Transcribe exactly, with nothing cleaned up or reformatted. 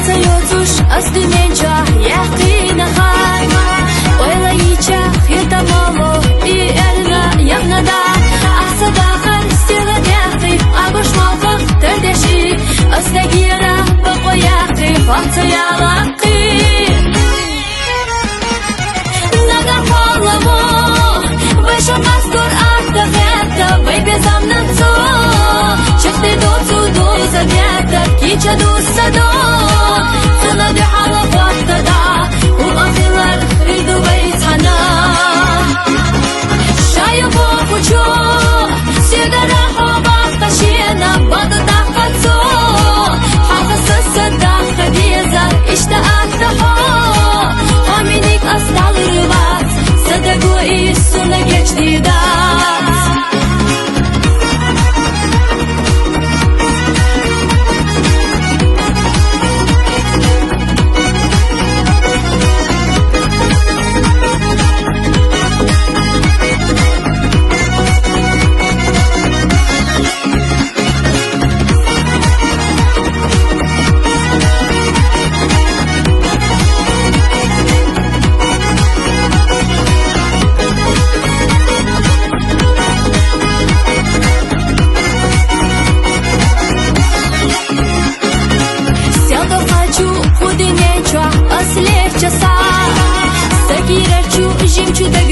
Ца йоцуш аз дуьнен чохь яьккхина хьан. Ойла йича хетамало и эрна яхна да. Аса дахар стигла дехи, агуш малхах тардеши. Ас дагера бакъо яхи, хьан ца яла кхи. Нагахь хьоламо, вай шо къастор атта хетта, вай безамна цо. Чехте доцу доза детта, кича ду садо. Цуна дуьхьала хӀотта да, хӀу ахилар хилду вай цхьана. Шайо бохучо, сигара хьо бахта шена, бада дахка цо. Хьалха са дахка деза, иштта атта хьо. Хьо миник ас талурвац, са дагу и суна гечдидац. Сел дохачу кху дуьнен чохь ас лехча са. Сагирачу жимчу даг